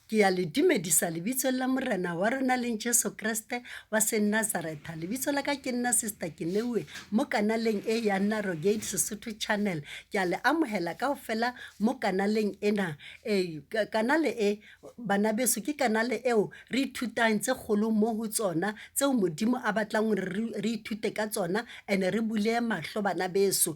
Ke ya le dumedisa lebitsong la Morena wa rona leng Jesu Kreste wa Senazaretha. Lebitso la ka ke nna Sister Keneuwe mo kanaleng e ya Narrow Gate Sesotho Channel. Ke a le amohela kaofela mo kanaleng ena. E, kanale e bana beso ke kanale eo re ithutang tse kgolo mo ho tsona tseo Modimo a batlang hore re ithute ka tsona ene re bulehe mahlo bana beso.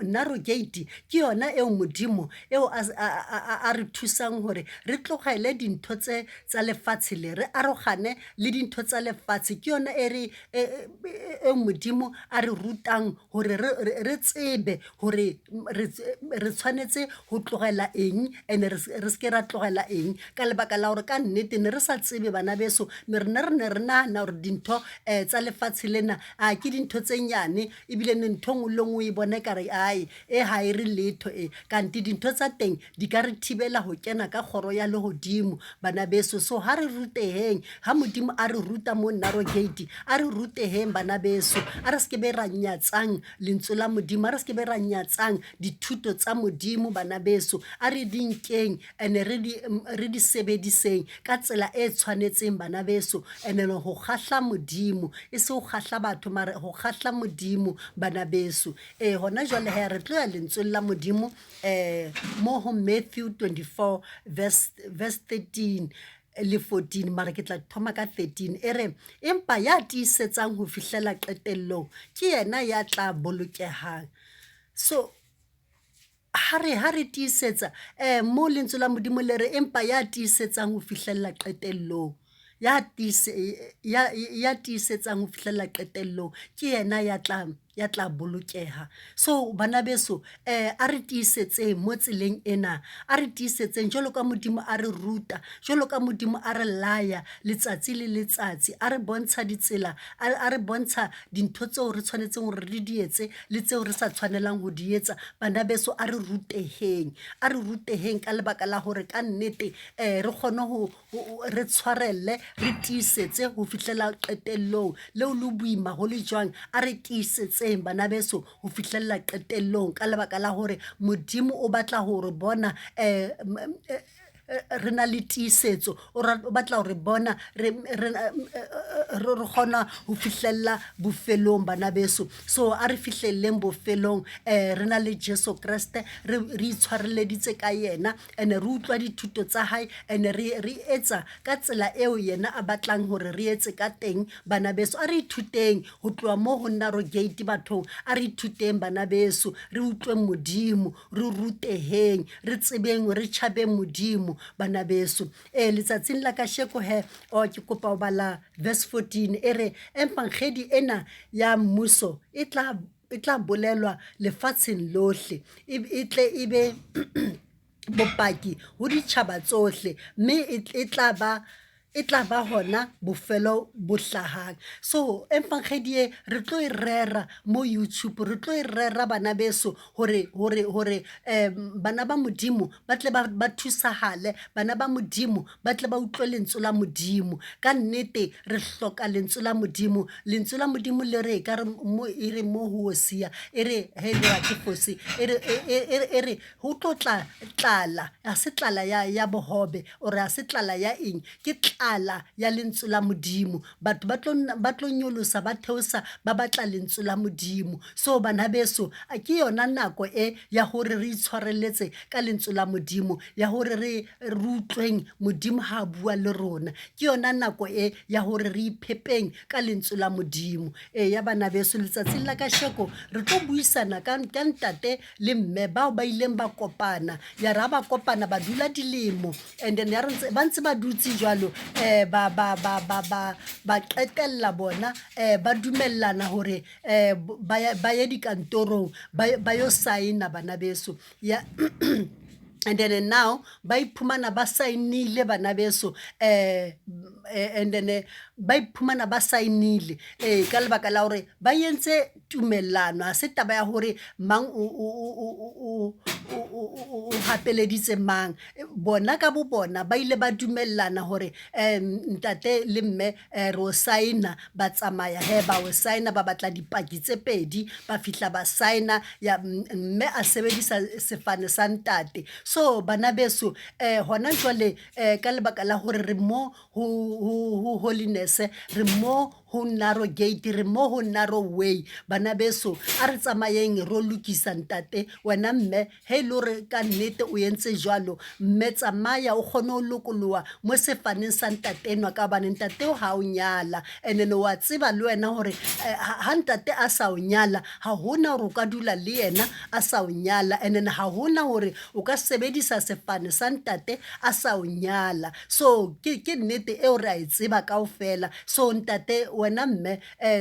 Narrow Gate ke yona eo Modimo eo a re thusang hore re tlogele dintho tse tsa lefatshe le, re arogane le dintho tsa lefatshe. Ke yona e re e Modimo a re rutang hore re tsebe hore re tshwanetse ho tlogela eng and-e re seke ra tlogela eng. Ka lebaka la hore ka nnete ne re sa tsebe bana beso, ne rena re ne re nahana hore dintho tsa lefatshe lena a ke dintho tse nyane ebile ne ntho e nngwe le e nngwe o e bona ekare ae E ha e re letho e, kante dintho tsa teng di ka re thibela ho kena ka kgoro ya lehodimo, bana beso. So ha re ruteheng, ha Modimo a re ruta mo Narrow Gate, a re ruteheng bana beso. A re se ke be ra nyatsang lentswe la Modimo, a re se ke be ra nyatsang dithuto tsa Modimo bana beso. A re di nkeng and re di re di sebediseng ka tsela e tshwanetseng bana beso. And ho kgahla Modimo, e se ho kgahla batho mare ho kgahla Modimo bana beso. Ee, hona jwale he re tlo ya lentsweng la Modimo mo ho Matthew 24 verse, verse 13 le 14, mara ke tla thoma ka 13. E re, empa ya tiisetsang ho fihlela qetellong ke yena ya tla bolokehang. So ha re ha re tiisetsa mo lentswe la Modimo le re empa ya tiisetsang ho fihlella qetellong ya tiise ya ya tiisetsang ho fihlella qetellong ke yena ya tla ya tla bolokeha. So bana beso a re tiisetseng mo tseleng ena, a re tiisetseng jwalo ka Modimo a re ruta, jwalo ka Modimo a re laya letsatsi le letsatsi, a re bontsha ditsela, a re bontsha dintho tseo re tshwanetseng hore re di etse le tseo re sa tshwanelang ho di etsa. Bana beso a re ruteheng, a re ruteheng ka lebaka la hore ka nnete re kgone ho re tshwarelle, re tiisetse ho fihlela qetellong. Leo le boima ho le jwang, a re tiisetseng bana beso ho fihlella qetellong ka lebaka la hore Modimo o batla ho re bona re na le tiisetso, o batla ho re bona re kgona ho fihlella bofelong bana beso. So a re fihlelleng bofelong re na le Jesu Kreste, re itshwareleditse ka yena and-e re utlwa dithuto tsa hae and-e re etsa ka tsela eo yena a batlang hore re etse ka teng bana beso. A re ithuteng ho tloha mo ho Narrow Gate bathong, a re ithuteng bana beso, re utlweng Modimo, re ruteheng, re tsebeng, re tjhabeng Modimo bana beso. Ee, letsatsing la kasheko he, oh, ke kopa ho bala verse 14 e re, Evangedi ena ya mmuso e tla e tla bolelwa lefatsheng lohle, e tle e be bopaki ho ditjhaba tsohle, mme e tla ba e tla ba hona bofelo bo hlahang. So evangedi e re tlo e rera mo YouTube, re tlo e rera bana beso hore hore hore bana ba Modimo ba tle ba thusahale, bana ba Modimo ba tle ba utlwe lentswe la Modimo. Ka nnete re hloka lentswe la Modimo. Lentswe la Modimo le re ka re mo e re mo ho Hosea e re he le wa ke fose e re e re ho tlo tla tlala, ha se tlala ya ya bohobe or ha se tlala ya eng, ke tlala ya lentswe la Modimo. Batho ba tlo ba tlo nyolosa ba theosa ba batla lentswe la Modimo. So bana beso ke yona nako e ya hore re itshwareletse ka lentswe la Modimo, ya hore re re utlweng Modimo ha a bua le rona. Ke yona nako e ya hore re iphepeng ka lentswe la Modimo. Eya bana beso, letsatsing la kasheko re tlo buisana ka, ka ntate le mme bao ba ileng ba kopana. Ya re ha ba kopana ba dula dilemo and then ya re ba ntse ba dutse jwalo ba, ba, ba, ba, ba, ba qetella bona ba dumellana hore ba ye dikantorong ba yo saena bana beso. Ya and then now ba iphumana ba saenile bana beso and then ba iphumana ba saenile ee ka lebaka la hore ba entse tumellano, ha se taba ya hore mang o hapeleditse mang. Bona ka bo bona ba ile ba dumellana hore ntate le mme re o saena, ba tsamaya hee ba o saena, ba batla dipaki tse pedi, ba fihla ba saena ya mme a sebedisa sefane sa ntate. So. So bana beso, hona jwale ka lebaka la hore re mo ho holiness, re mo ho narrow gate, re mo ho narrow way. Bana beso, a re tsamayeng ro lokisa ntate. Wena mme, he e le hore ka nnete o entse jwalo, mme tsamaya o kgone ho lokoloha mo sefaneng sa ntate enwa, ka hobane ntate o ha o nyala. And then wa tseba le wena hore ha ntate a sa o nyala, ha hona hore o ka dula le yena a sa o nyala. And then ha hona hore o ka sebedisa sefane sa ntate a sa o nyala. So ke nnete eo re a e tseba kaofela. So ntate, wena mme,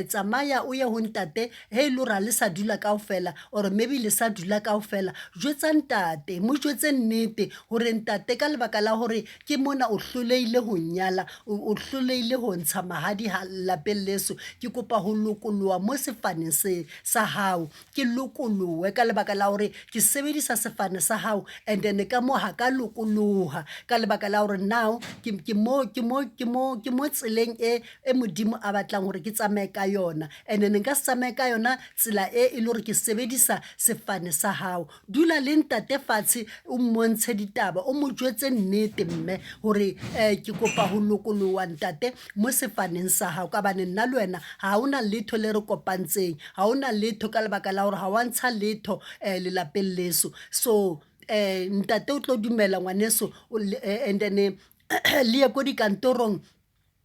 tsamaya o ye ho ntate. He e le hore ha le sa dula kaofela, or maybe le sa dula kaofela, jwetsa ntate, mo jwetse nnete hore ntate, ka lebaka la hore ke mona o hlolehile ho nyala, o hlolehile ho ntsha mahadi lapeng leso, ke kopa ho lokoloha mo sefaneng se sa hao. Ke lokolohe ka lebaka la hore ke sebedisa sefane sa hao, and then ka mo ha ka lokoloha ka lebaka la hore now ke mo ke mo ke mo ke mo tseleng e Modimo a batlang hore ke tsamaye ka yona. And then nka se tsamaye ka yona tsela e le hore ke sebedisa sefane sa hao. Dula le ntate fatshe, o mmontshe ditaba, o mo jwetse nnete mme hore ke kopa ho lokoloha ntate mo sefaneng sa hao, ka bane nna le wena ha hona letho le re kopantseng, ha hona letho, ka lebaka la hore ha wa ntsha letho lelapeng leso. So ntate o tlo dumela, ngwaneso. And then le ye ko dikantorong.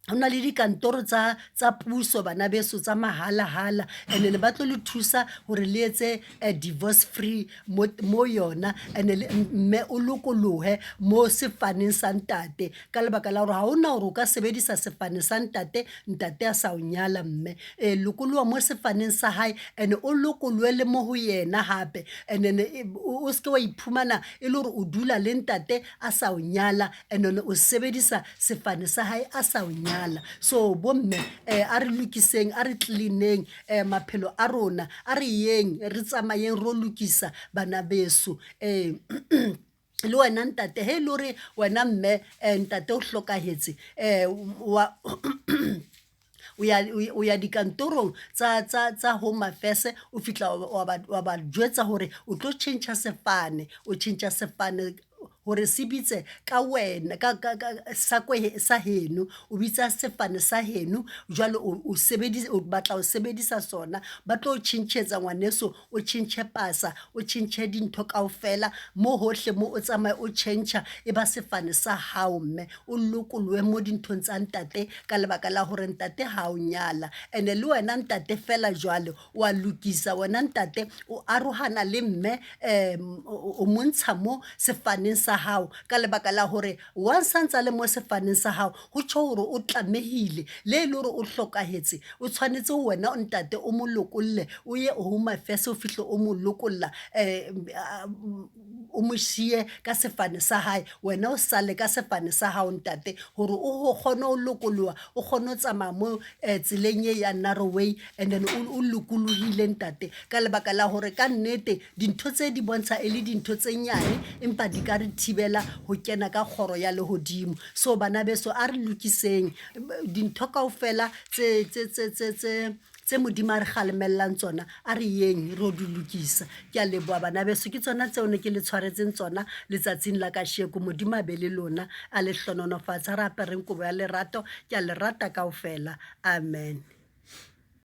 Ho na le dikantoro tsa puso, bana beso, tsa mahala-hala, and then ba tlo le thusa hore le etse divorce free mo yona. And mme o lokolohe mo sefaneng sa ntate, ka lebaka la hore ha hona hore o ka sebedisa sefane sa ntate, ntate a sa o nyala. Mme lokoloha mo sefaneng sa hae, and o lokolohe le mo ho yena hape. And then o se ke wa iphumana e le hore o dula le ntate a sa o nyala, and then o sebedisa sefane sa hae a sa o nyala. So bomme, a re lokiseng, a re cleaneng maphelo a rona, a re yeng, re tsamayeng ro lokisa, bana beso. Le wena ntate, he e le hore wena mme, ntate o hlokahetse, wa o ya dikantorong tsa Home Affairs, o fihla wa ba jwetsa hore o tlo tjhentjha sefane, o tjhentjha sefane hore se bitse ka wena, ka sa kwe sa heno. O bitsa sefane sa heno jwale, o batla ho sebedisa sona. Ba tlo o tjhentjhetsa, ngwaneso. O tjhentjhe pasa, o tjhentjhe dintho kaofela mo hohle mo o tsamaye o tjhentjha, e ba sefane sa hao. Mme o lokolohe mo dinthong tsa ntate, ka lebaka la hore ntate ha o nyala. Ene le wena ntate fela jwale wa lokisa. Wena ntate, o arohana le mme, o montsha mo sefaneng sa hao, ka lebaka la hore once a ntsa le mo sefaneng sa hao, ho tjho hore o tlamehile, le e le hore o hlokahetse, o tshwanetse wena ntate o mo lokolle. O ye Home Affairs, o fihle o mo lokolla, o mo siye ka sefane sa hae, wena o sale ka sefane sa hao ntate, hore o kgone ho lokoloha, o kgone ho tsamaya mo tseleng e ya narrow way, and then o lokolohile ntate, ka lebaka la hore ka nnete dintho tse di bontsha e le dintho tse nyane, empa di ka re thibela ho kena ka kgoro ya lehodimo. So bana beso, a re lokiseng dintho kaofela tse Modimo a re kgalemellang tsona. A re yeng ro di lokisa. Ke a leboha, bana beso. Ke tsona tseo ne ke le tshwaretseng tsona letsatsing la kasheko. Modimo a be le lona, a le hlononofatsa. Re apereng kobo ya lerato. Ke a le rata kaofela. Amen.